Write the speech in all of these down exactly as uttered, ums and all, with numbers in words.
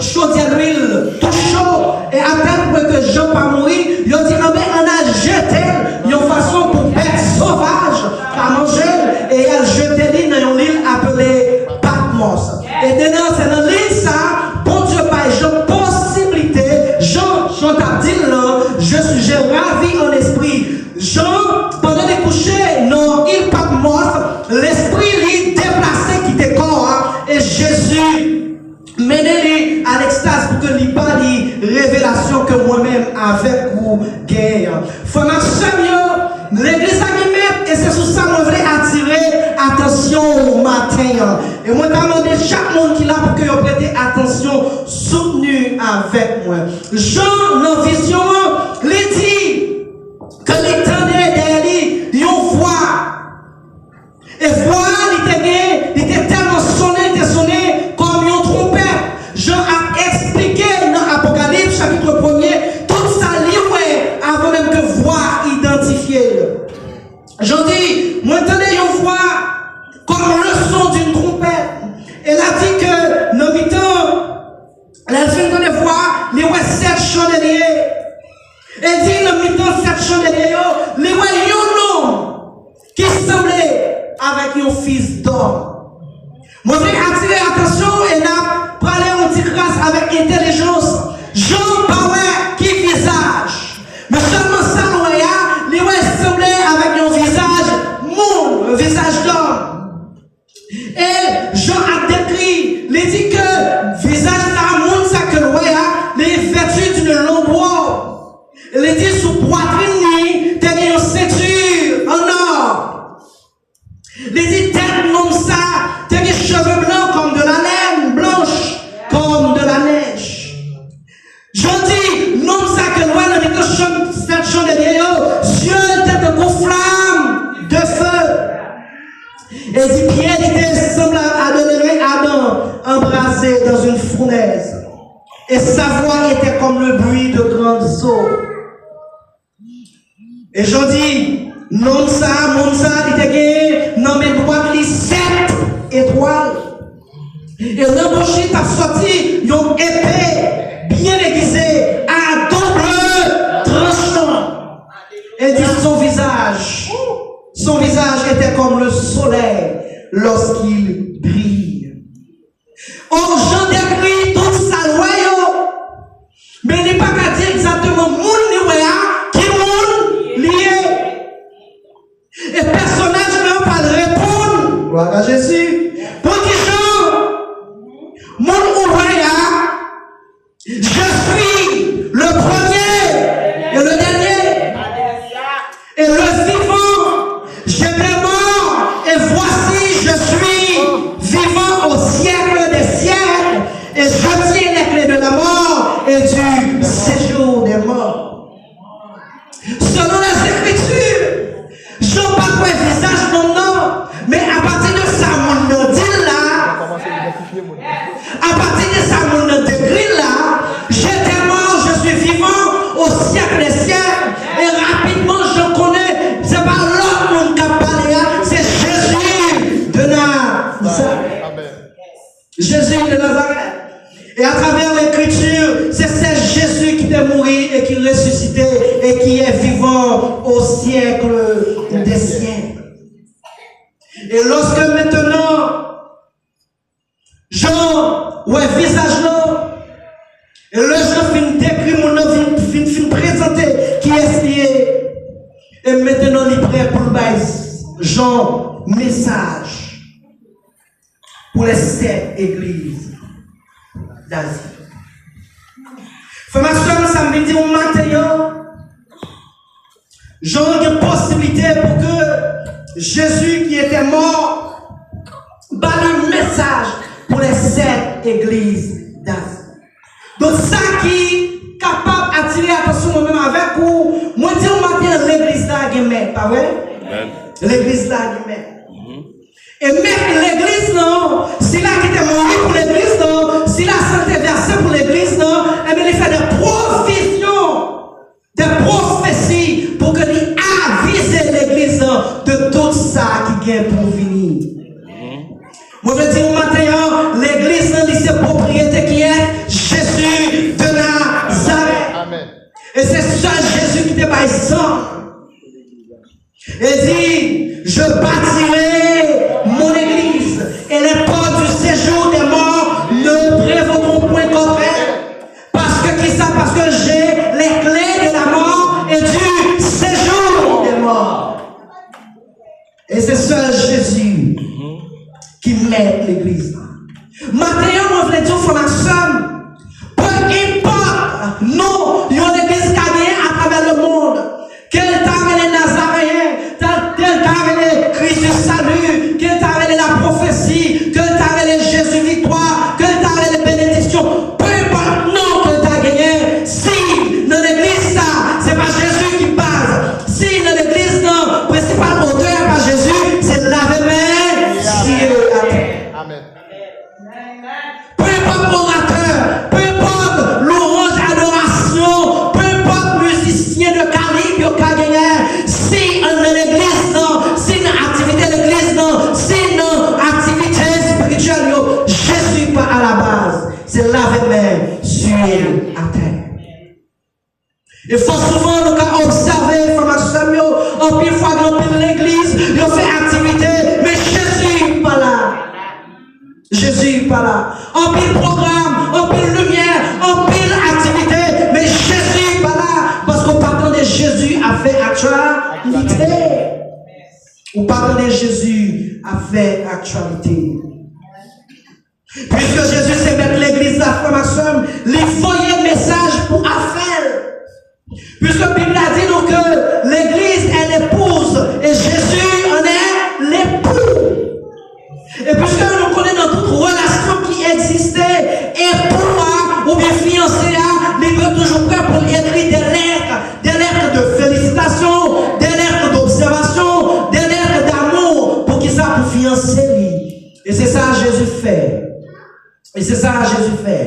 chodyè lwil tou cho, e atèl pwen ke Jan pa mouri, yo di, anben, ann al jete l yon fason pou bèt sovaj pa manje l, e y al jete li nan yon lil apele Patmòs. E dedan, se nan lil sa a, Bondye bay Jan posiblite, Jan, Jan t ap di l lan, je suis, j'ai ravi en esprit. Jan, pandan li kouche nan il Patmòs, lespri li deplase kite kò a, e Jezi mennen li a lekstaz pou ke li ba li revelasyon ke mwen menm avèk ou genyen an. Frè m ak sè m yo, legliz la gen mèt, e se sou sa mwen vle atire atansyon ou maten an. E mwen ta mande chak moun ki la pou ke yo prete atansyon soutni avèk mwen. Jan nan vizyon an, li di ke li tande dèyè li yon vwa. E vwa a li te gen, li te tèlman sonnen, li te sonnen kòm yon twonpèt. Jan ap eksplike nan Apokalips chapit premye tout sa li wè avan menm ke vwa a idantifye l. Jan di, mwen tande yon vwa comme le son d'une trompette. E l ap di ke nan mitan, lè l fin tande vwa a, li wè sèt chandelye. E di nan mitan sèt chandelye yo, li wè yon nonm ki sanble avèk yon fis dòm. Mwen vle atire atansyon w e n ap prale yon ti kras avèk entèlijans. Jan pa wè ki vizaj. Men sèlman sa l wè a, li wè sanble avèk yon vizaj moun, yon vizaj dòm. E Jan ap dekri, li di ke vizaj sa, moun sa ke l wè a, li vêtu d'une longue robe. Li di sou pwatrin li te gen yon senti an nò. Li di tèt nonm sa te gen cheve blan comme de la laine, blanche comme de la neige. Jan di, nonm sa ke l wè nan mitan chan-, sèt chandelye yo, zye l te tankou flam de feu. E di pye li te sanblab a de leren adan, embrasé dans une fournaise. Et sa voix était comme le bruit de grandes eaux. E Jan di, nonm sa, moun sa, li te gen nan men dwat li sèt etwal. E nan bouch li t ap sòti yon epe byen egize a double tranchan. E di son visage, son visage était comme le soleil lorsqu'il brille. Jan dekri tout sa l wè yo, men li pa ka di egzakteman moun li wè a, ki moun li ye. E pèsonaj lan pral reponn. Glwa a Jezi. Pou ki jan moun ou wè a, je suis le premier et le dernier. Et le vivant, j'étais mort, et voici, je suis vivant au siècle des siècles, et je tiens les clés de la mort et du séjour des morts. Selon les Écritures, Jan pa t wè vizaj nonm nan, men apati de sa moun nan di l la, apati de sa moun nan dekri l la, j'étais mort, je suis vivant au siècle des siècles. E rapidman, Jan konnen, se pa lòt moun k ap pale a, se Jezi de Nazarèt. Jezi de Nazarèt. E atravè Lekriti, se sèl Jezi ki te mouri e ki resisite e ki est vivant au siècle des siècles. E lòske mentenan, Jan wè vizaj lan, e lè Jan fin dekri moun nan, fin, fin, fin prezante kiyès li ye, e mentenan li prè pou l bay Jan mesaj pou lè sèt egliz d'Azi. Frè m ak sè m, sa m vin di w maten an, Jan gen posiblite pou ke Jezi ki etè mò ba li mesaj pou lè sèt egliz d'Azi. Donk, sa ki kapab atire atansyon mwen menm avèk ou, mwen di w maten an, legliz la gen mèt, pa vre? Legliz la gen mèt. E mèt legliz lan, sila ki te mouri pou legliz lan, sila san te vèse pou legliz lan, ebyen, li fè de pwovizyon, de pwofesi pou ke li avize legliz lan de tout sa ki gen pou vini. Mwen vle di w maten an, legliz lan, li se pwopriyete kiyès? sang. Et dit, je bâtirai mon église, et les portes du séjour des morts ne prévaudront point contre elle. Paske kisa? Paske j'ai les clés de la mort et du séjour des morts. E se sèl Jezi ki mèt legliz la. Maten an, mwen vle di w, frè m ak sè m, peu importe non yon legliz ka genyen atravè lemonn, ke l ta rele Nazareyen, ta- ke l ta rele Christ du Salut, ke l ta rele la prophétie, ke l ta rele Jezi viktwa, ke l ta rele benediksyon, peu importe non ke l ta genyen, si nan legliz sa, se pa Jezi ki baz, si nan legliz nan, prensipal otè a pa Jezi, se lave men, siye atè. Amèn. Peu importe oratè, peu importe louanj, adorasyon, peu importe mizisyen de kalib yo ka genyen, si an nan legliz nan, si nan aktivite legliz nan, si nan aktivite espirityèl yo, Jezi pa a la baz. Se lave men, siye atè. E fò souvan nou ka obsève, frè m ak sè m yo, anpil fwa gen anpil legliz, yo fè aktivite, men Jezi pa la. Jezi pa la. Anpil pwogram, anpil limyè, anpil aktivite, men Jezi pa la. Paske w pa tande Jezi ap fè aktyalite. Ou pa tande Jezi ap fè aktyalite. Piske Jezi se mèt legliz la, frè m ak sè m, li voye mesaj pou afè l. Piske Bib la di nou ke legliz est l'épouse et Jésus en est l'époux. E piske nou konnen nan tout relasyon ki egziste, epou a oubyen fiyanse a, li dwe toujou prè pou l ekri de lèt, de lèt de felisitasyon, de lèt d'obsèvasyon, de lèt damou. Poukisa? Pou fiyanse li. E se sa Jezi fè. E se sa Jezi fè.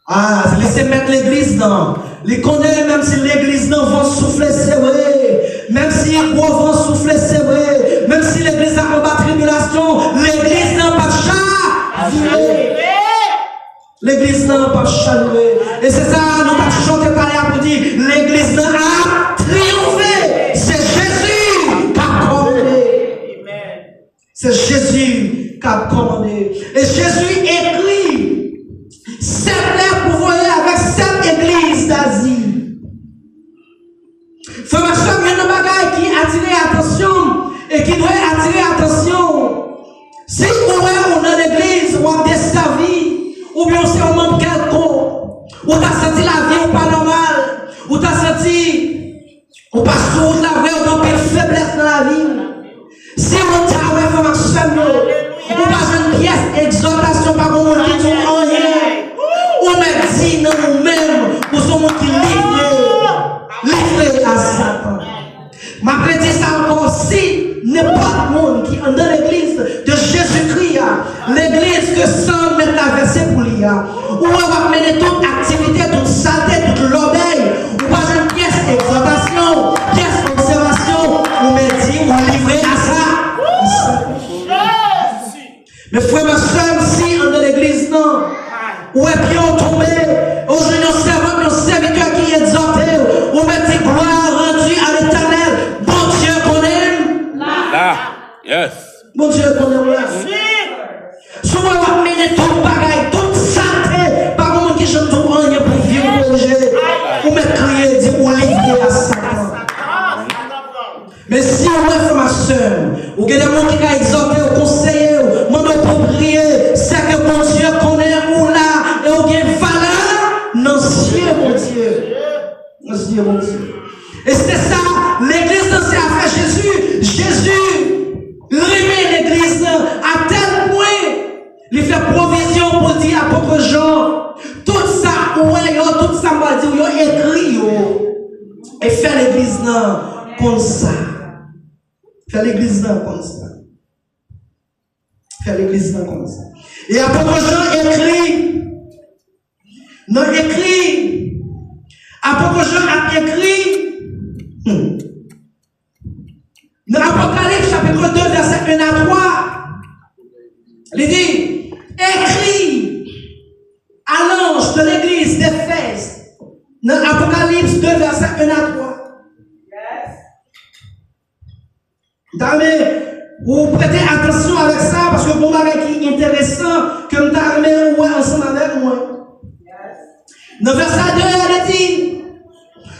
Ah, li se mèt legliz nan. Li konnen menm si legliz nan van soufle se vre, menm si gwo van soufle se vre, menm si legliz la anba tribilasyon, legliz nan p ap chavire. Legliz nan p ap chavire. E se sa nou t ap chante talè a pou di, legliz nan ap triyonfe. Se Jezi k ap kòmande. Se Jezi k ap kòmande. E Jezi ekri sèt lèt pou voye avèk sèt egliz d'Azi. Frè m ak sè m, youn nan bagay ki atire atansyon m e ki dwe atire atansyon w, si ou wè ou nan legliz, w ap desèvi, oubyen w se yon manm kèlkonk, ou ta santi lavi w pa nòmal, ou ta santi Ou pa sou wout la vre, ou gen anpil feblès nan lavi w. Si ou ta wè frè m ak sè m yo, ou pa jwenn pyès egzòtasyon, pa gen moun ki di w anyen. Ou mèt di nan ou menm, ou se yon moun ki livre, livre a Satan. M ap redi sa ankò, si nenpòt moun ki anndan legliz de Jezikri a, legliz ke san mèt la vèse pou li a, ou wè w ap mennen tout aktivite, tout salte, tout lòbèy, ou pa jwenn pyès egzòtasyon, pyès obsèvasyon, ou mèt di ou livre a sa. Men frè m, sè m, si anndan legliz nan, ou wè pye w tonbe, ou jwenn yon sèvant, yon sèvitè ki egzòte w, ou mèt di gloire rendue à l'Éternel, Bondye konnen m. La. Yes. Bondye konnen w la. Si w wè w ap mennen tout bagay, tout salte, pa gen moun ki janm di w anyen pou vi w korije, ou mèt kriye, di ou livre a Satan. Men si w wè frè m ak sè m, ou gen de moun ki ka egzòte w, konseye w, mande w pou w priye, sèke Bondye konnen ou la e ou gen valè nan zye Bondye. Nan zye Bondye. E se sa, legliz nan se afè Jezi. Jezi renmen legliz nan a tèl pwen li fè pwovizyon pou l di apot Jan, tout sa ou wè yo, tout sa m pral di w yo, ekri yo. E fè legliz nan konn sa. Fè legliz nan konn sa. Fè legliz nan konn sa. E apot Jan ekri, nan ekri, apot Jan ap ekri, hmm, nan Apokalips chapit de vèsè en a twa, li di, écris à l'ange de l'église d'Éphèse, nan Apokalips de vèsè en a twa. Ta renmen ou prete atansyon avèk sa, paske gon bagay ki enteresan ke m ta renmen ou wè ansanm avèk mwen. Nan vèsè de a, li di,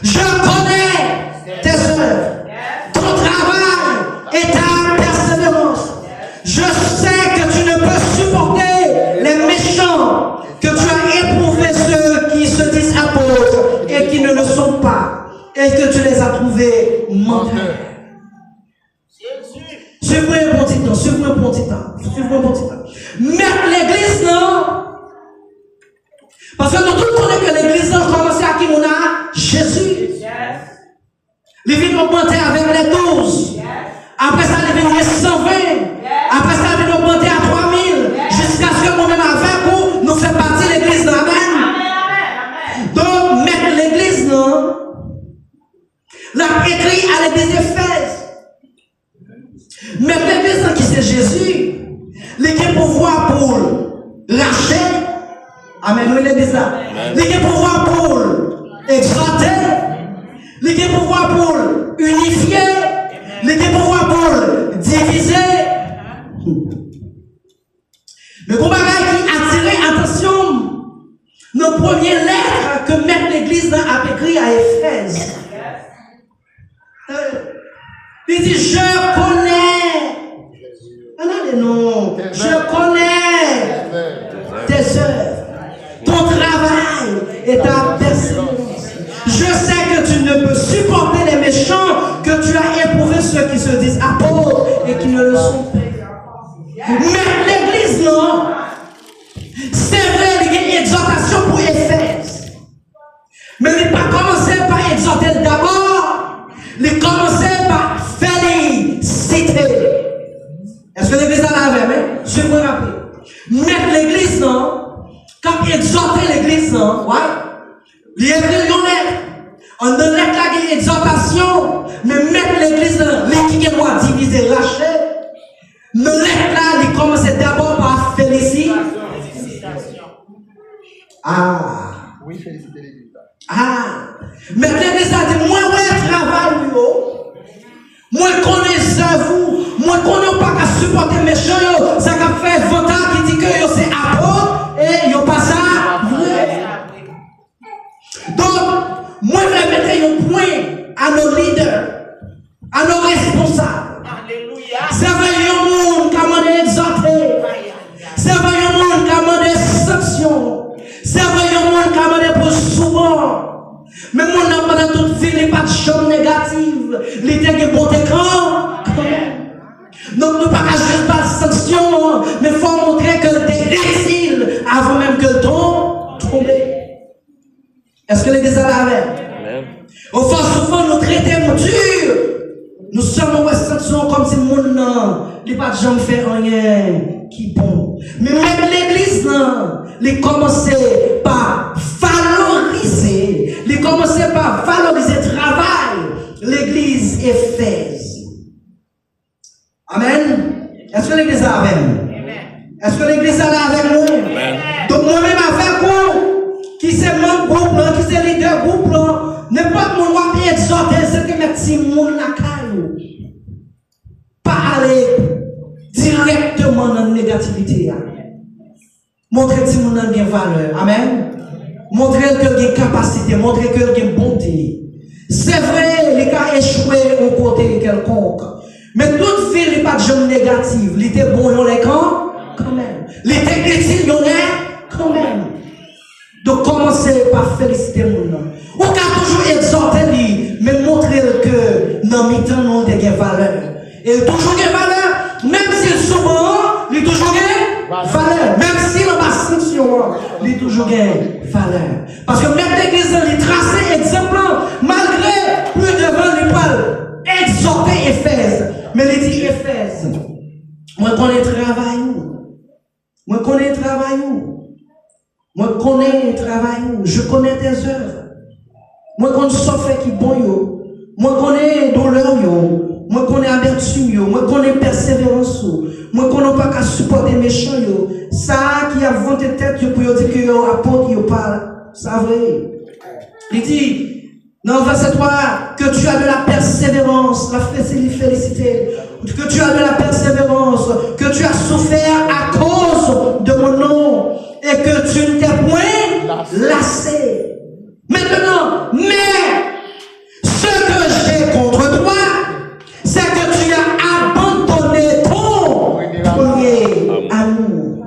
Je connais tes œuvres, ton travail et ta persévérance. Je sais que tu ne peux supporter les méchants, que tu as éprouvé ceux qui se disent apôtres et qui ne le sont pas, et que tu les as trouvés menteurs. Swiv mwen yon bon ti tan, swiv mwen yon bon ti tan, swiv mwen yon bon ti tan. Mèt legliz lan, paske nou tout konnen ke legliz lan kòmanse ak ki moun la? Jezi. Li vin ogmante avèk lè douz. Apre sa, li vin gen san ven. Apre sa, li vin ogmante a twa mil. Jiskaske mwen menm avèk ou, nou fè pati legliz lan. Amèn. Donk, mèt legliz lan, l ap ekri a legliz Efèz. Mèt legliz lan ki se Jezi, li gen pouvwa pou l rache. Amèn, wi, legliz la. Amèn. Li gen pouvwa pou l egzòte. Li gen pouvwa pou l inifye. Li gen pouvwa pou l divize. Men gon bagay ki atire atansyon m nan premye lèt ke mèt legliz lan ap ekri a Efèz. Li di, Je connais. Ann ale non. Je connais tes œuvres, ton travail et ta persévérance. Je sais que tu ne peux supporter les méchants, que tu as éprouvé ceux qui se disent apôtres et qui ne le sont pas. Mèt legliz lan, se vre, li gen egzòtasyon pou Efèz. Men li pa kòmanse pa egzòte l dabò, li kòmanse pa felisite l. Èske legliz la la avè m? Swiv mwen rapid. Mèt legliz lan, k ap egzòte legliz lan, right? Li ekri l yon lèt. Anndan lèt la gen egzòtasyon, men mèt legliz lan, li ki gen dwa divize, rache. Nan lèt la, li kòmanse dabò pa felisite. Ah. Wi, felisite legliz la. Ah. Mèt legliz la di, mwen wè travay ou yo. Mwen konnen zèv ou. Mwen konnen ou pa ka sipòte mechan yo. Sa k ap fè vant la ki di ke yo se apot e yo pa sa vre. Donk, mwen vle mete yon pwen a nos leaders, a nos responsables. Alelouya. Se vre yon moun ka mande egzòte. Se vre yon moun ka mande sanksyon. Se vre yon moun ka mande pou souvan. Men moun nan pandan tout vi li pa t janm negatif. Li te gen bonte kan, kanmenm. Donk, nou pa ka jis ba l sanksyon an, men fò w montre ke l te itil avan menm ke l ton-, tonbe. Èske legliz la la avè m? Amèn. Ou fò souvan nou trete moun di. Nou sèlman wè sanksyon an kòmsi moun nan, li pa t janm fè anyen ki bon. Men mèt legliz lan, li kòmanse pa valorize, li kòmanse pa valorize travay legliz Efèz. Amèn. Èske legliz la avè m? Èske legliz la la avèk nou? Amèn. Donk, mwen menm avèk ou, ki se manm gwoup lan, ki se lidè gwoup lan, nenpòt moun w ap egzòte, se te mèt timoun lakay ou. Pa ale dirèkteman nan negativite a. Montre timoun nan gen valè. Amèn. Montre l ke l gen kapasite. Montre ke l gen bonte. Se vre, li ka echwe yon kote kèlkonk. Men tout vi li pa t janm negatif. Li te bon yon lè kan, kanmenm. Li te itil yon lè kanmenm. Donk, kòmanse pa felisite moun nan. Ou ka toujou egzòte li, men montre l ke nan mitan nou, l te gen valè. E l toujou gen valè, menm si l sou ban an, li toujou gen valè. Menm si l anba sanksyon an, li toujou gen valè. Paske mèt legliz lan, li trase egzanp lan, malgre pli devan li pral egzòte Efèz. Men li di Efèz, mwen konnen travay ou. Mwen konnen travay ou. Mwen konnen travay ou. Je connais tes œuvres. Mwen konn sa w fè ki bon yo. Mwen konnen doulè w yo. Mwen konnen abètim yo. Mwen konnen pèseverans ou. Mwen konnen w pa ka sipòte mechan yo. Sa a ki ap vante tèt yo pou yo di ke yo apot, yo pa sa vre. Li di, nan vèsè twa, que tu as de la persévérance, l ap fesi-, li felisite l. que tu as de la persévérance, que tu as souffert à cause de mon nom, et que tu ne t'es point lassé. Maintenant, mais ce que j'ai contre toi, c'est que tu as abandonné ton premier amour.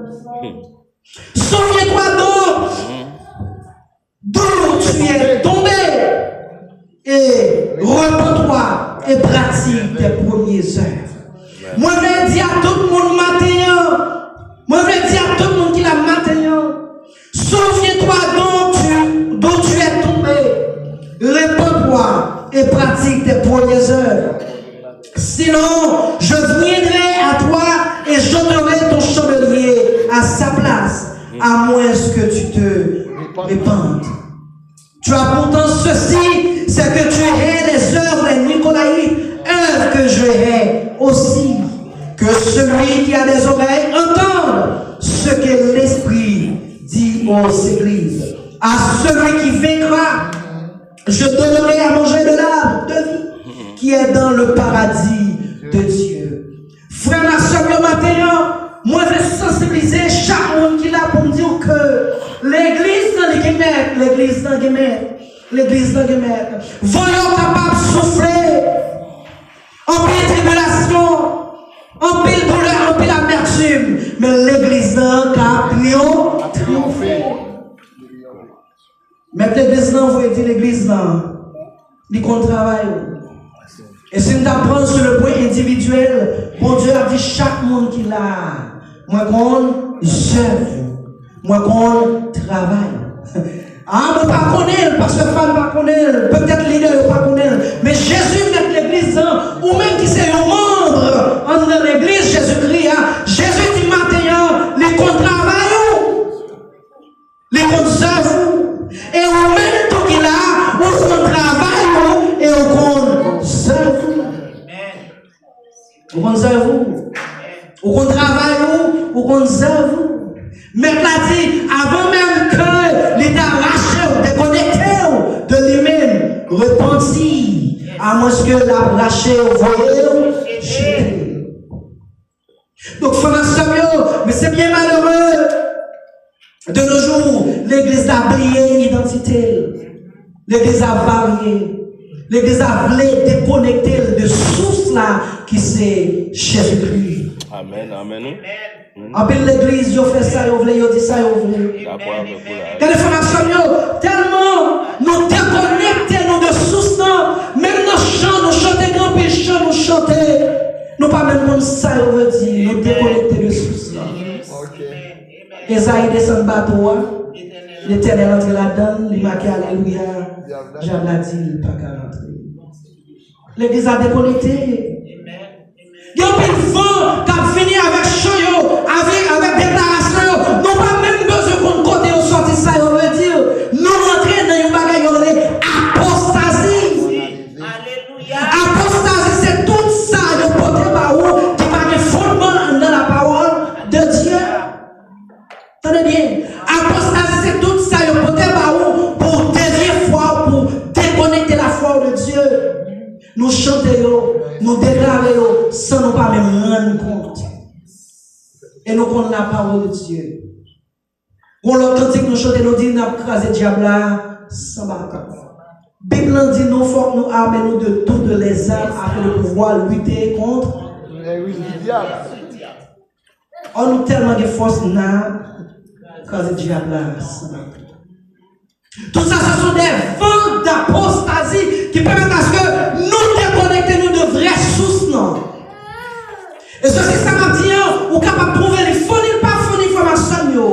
Souviens-toi donc d'où tu es tombé et repens-toi et pratique tes premières œuvres. Mwen vle di a tout moun maten an, mwen vle di a tout moun ki la maten an, souviens-toi donc tu- d'où tu es tombé, repens-toi et pratique tes premières œuvres. Sinon, je viendrai à toi et j'ôterai ton chandelier à sa place, à moins que tu te répandes. Tu as pourtant ceci, c'est que tu hais les œuvres des Nicolaïtes, œuvres que je hais aussi. Que celui qui a des oreilles entende ce que l'Esprit dit aux églises. À celui qui vaincra, je donnerai à manger de l'arbre de vie qui est dans le paradis de Dieu. Frè m ak sè m yo, maten an, mwen vle sansibilize chak moun ki la pou m di w ke legliz nan li gen mèt, legliz nan gen mèt, legliz nan gen mèt. Van yo kapab soufle, anpil tribilasyon, anpil doulè, anpil amètim, men legliz nan ka triyo- triyonfe. Mèt legliz lan voye di legliz lan, li konn travay ou. E si n ta pran sou le pwen endividyèl, Bondye ap di chak moun ki la a, mwen konn zèv ou, mwen konn travay ou. A, mwen pa konnen l, pastè Fab pa konnen l, petèt lidè yo pa konnen l, men Jezi mèt legliz lan, ou menm ki se yon manm anndan legliz Jezikri a, Jezi di maten an, li konn travay ou. Li konn zèv ou. E ou menm tou ki la, ou konn travay ou, e ou konn zèv ou. Ou konn zèv ou. Ou konn travay ou, ou konn zèv ou. Mèt la di, avan menm ke li ta rache w, dekonekte w de li menm, repanti, amwenske l ap rache w, voye w jete. Donk, frè m ak sè m yo, men se byen malere, de nos jours, legliz la bliye idantite l. Legliz la varye. Legliz la vle dekonekte l de sous la ki se Jezikri. Amèn, amèn, wi. Anpil legliz, yo fè sa yo vle, yo di sa yo vle. Dakò avèk ou la. Gade, frè m ak sè m yo, tèlman nou dekonekte nou de sous lan, menm nan chan, nou chante gen anpil chan, nou chante. Nou pa menm konn sa yo vle di, nou dekonekte de sous lan. Ezayi desann bato a, Letènèl antre ladan l, li make alelouya, dyab la di l pa ka rantre. Legliz la dekonekte. Gen anpil van k ap vini avèk chan yo, avèk, avèk deklarasyon yo. Nou pa menm bezwen konn kote yo sòti, sa yo vle di. Nou rantre nan yon bagay yo rele apostazi. Apostazi, se tout sa yo pote ba ou ki pa gen fondman anndan la parole de Dieu. Tande byen, apostazi, se tout sa yo pote ba ou pou w devye fwa w, pou w dekonekte lafwa w de Dye. Nou chante yo, nou deklare yo, san nou pa menm rann kont. E nou konn la parole de Dieu. Gon lòt kantik nou chante, nou di n ap kraze dyab la san baton. Bib lan di nou fòk nou ame nou de toutes les armes afin de pouvoir lutter contre. Ò, nou tèlman gen fòs, n ap kraze dyab la san baton. Tout sa, ce sont des vents d'apostasie qui permettent à ce que nou dekonekte nou de vrè sous lan. E se sistèm ap di an, ou kapab twouve li funny, li pa funny, frè m ak sè m yo.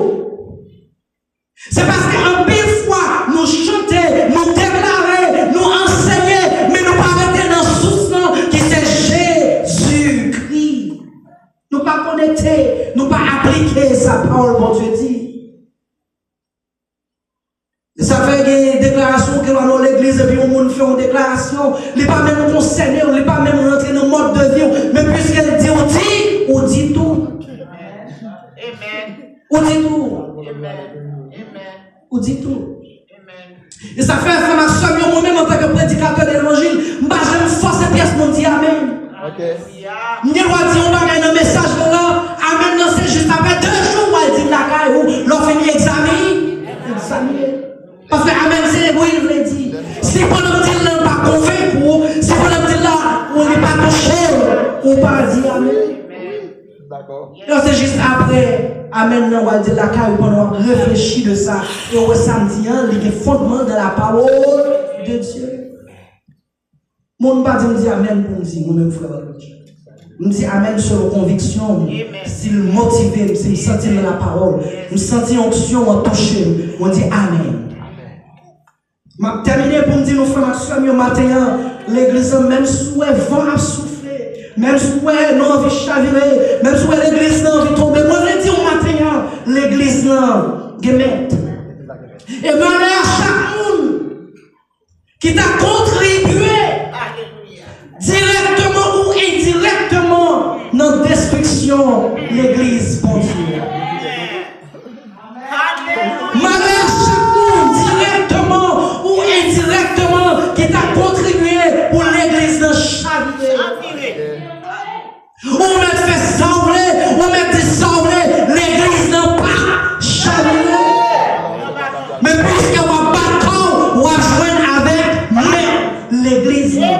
Se paske anpil fwa, nou chante, nou deklare, nou ansenye, men nou pa rete nan sous lan ki se Jezikri. Nou pa konekte, nou pa aplike sa pawòl Bondye di. E sa fè gen deklarasyon ke w al nan legliz epi yon moun fè yon deklarasyon, li pa menm konsène w, li pa menm rantre nan mòd de vi w, men piske l di w di, ou di tou. Ou di tou. Ou di tou. E sa fè, frè m ak sè m yo, mwen menm antanke predikatè de levanjil, m pa janm fòse pyès moun di amèn. M gen dwa di yon bagay nan mesaj mwen an, amèn nan se jis apre de jou w al di l lakay ou, lè w fini egzamine, egzamine. Paske amèn se wi l vle di. Si pandan m di l la l pa konvenk ou, si pandan m di l la ou li pa touche w, ou pa di amèn. Dakò. Lè se jis apre amèn nan w al di l lakay ou pandan w ap reflechi de sa e w wè sa m di an li gen fondman dans la parole de Dieu. Moun pa di m di amèn pou m di, mwen menm frè Rodrigue. M di amèn selon konviksyon m, si l motive m, si m santi l nan lapawòl, m santi onksyon an touche m, mwen di amèn. M ap tèmine pou m di nou frè m ak sè m yo maten an, legliz lan, menm si w wè van ap soufle, menm si w wè nou anvi chavire, menm si w wè legliz lan anvi tonbe, mwen vle di w maten an, legliz lan gen mèt. E malè a chak moun ki ta kontribye dirèkteman ou endirèkteman nan destriksyon legliz Bondye a. Malè a chak moun, dirèkteman ou endirèkteman, ki ta kontribye pou legliz nan chavire. Ou mèt fè sa w vle, ou mèt di sa w vle, legliz nan p ap chavire. Men piske w ap bat kò w, w ap jwenn avèk mèt legliz nan.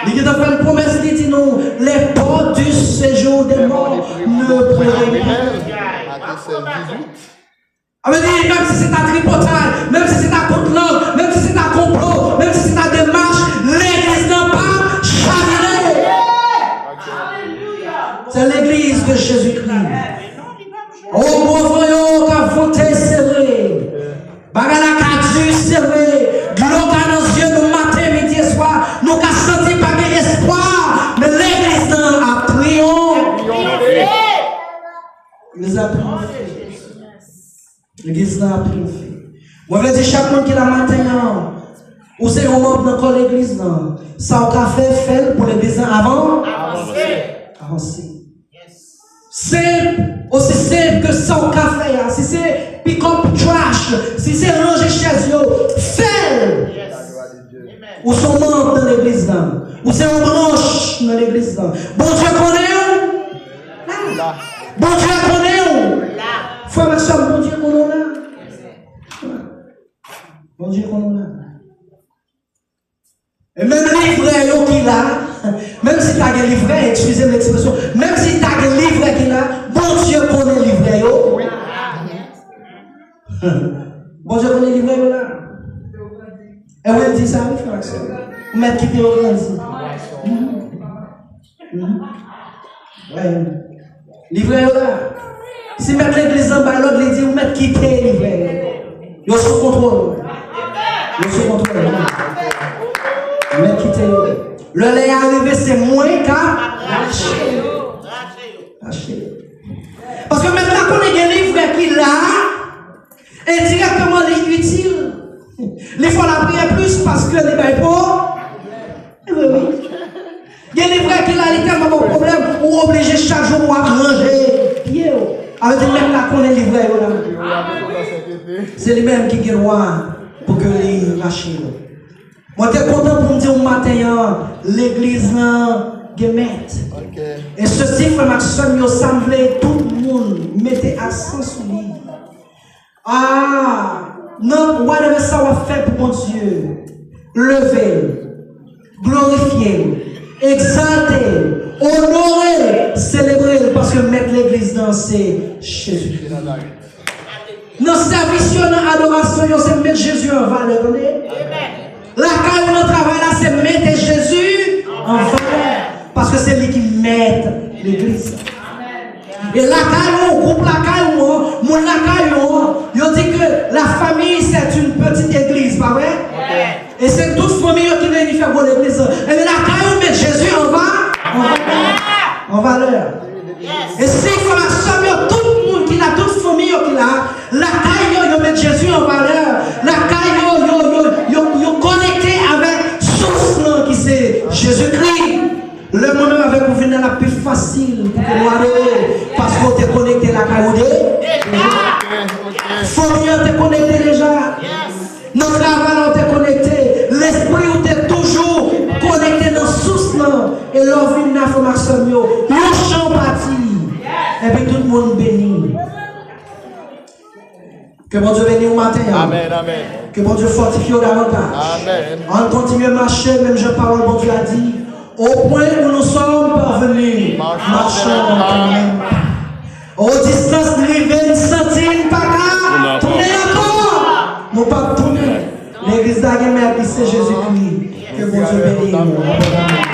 Li gentan fè n pwomès, li di nou, les portes du séjour des morts ne prévaudront pas. Sa vle di, menm si se ta tripotay, menm si se ta kout lang, menm si se ta konplo, menm si se ta demach, legliz nan p ap chavire. Se legliz de Jezikri. O gwo van yo ka vante, se vre. Bagay la ka di, se vre. Dlo ka nan zye nou maten, midi e swa. Nou ka santi pa gen espwa. Men legliz nan ap triyonfe. Legliz ap triyonfe. Legliz nan ap triyonfe. Mwen vle di chak moun ki la maten an, ou se yon manm nan kò legliz nan. Sa w ka fè, fè l pou legliz nan avan-, avanse. Avanse. Senp, osi senp ke sa w ka fè a. Si se pick up trash, si se ranje chèz yo, fè l. Ou se yon manm nan legliz la. Ou se yon branch nan legliz la. Bondye konnen w. Bondye konnen w. Frè m ak sè m, Bondye konnen w la. Bondye konnen w la. E menm livrè yo ki la, menm si ta gen livrè, eskize m ekspresyon, menm si ta gen livrè ki la, Bondye konnen livrè yo. Bondye konnen livrè yo la. E wi, m di sa, wi, frè ak sè. Ou mèt kite yo grandi. Mhm. Mhm. Wi. Livrè yo la. Si mèt legliz lan bay lòd, li di, ou mèt kite livrè yo. Yo sou kontwòl. Yo sou kontwòl. Ou mèt kite yo. Lè lè a rive, se mwen k ap rache yo. Rache yo. Paske mèt la konnen gen livrè ki la, endirèkteman, li itil. Li fè w lapriyè plis paske li bay pwoblèm. Wi, wi. Gen livrè ki la, li tèlman ba w pwoblèm, ou oblije chak jou pou w ap ranje pye w. Sa vle di, mèt la konnen livrè yo la. Se li menm ki gen dwa pou ke li rache yo. Mwen te kontan pou m di w maten an, legliz lan gen mèt. E sesi, frè m ak sè m yo, sa m vle tout moun mete aksan sou li. Ah, nan whatever sa w ap fè pou Bondye, leve l, glorifye l, egzalte l, onore l, selebre l, paske mèt legliz lan se Jezikri. Nan sèvis yo, nan adorasyon yo, se met Jezi an valè, tande? Lakay ou, nan travay la, se mete Jezi an valè. Paske se li ki mèt legliz. E lakay ou, gwoup lakay ou an, moun lakay ou an, yo di ke la famille c'est une petite église, pa vre? E se tout fanmi yo ki reyini fè gwo legliz lan. Ebyen, lakay ou, met Jezi an va-, an valè. An valè. E si frè m ak sè m yo, tout moun ki la, tout fanmi yo ki la, lakay yo, yo met Jezi an valè. Lakay yo, yo, yo, yo, yo konekte avèk sous lan ki se Jezikri. Lè mwen menm avèk ou vin la, l ap pi fasil pou ke nou adore, paske w te konekte lakay ou de-, deja. Fanmi an te konekte deja. Nan travay la, w te konekte. Lespri ou te toujou konekte nan sous lan. moun beni w. Ke Bondye beni w maten an. Amèn, amèn. Ke Bondye fòtifye w davantaj. Amèn. Ann kontinye mache, menm jan pawòl Bondye a di. Au point où nous sommes parvenus, marchons dans le même pas. O distans n rive, n santi n pa ka tounen ankò. Nou p ap tounen. Legliz la gen mèt li, se Jezikri. Ke Bondye beni w.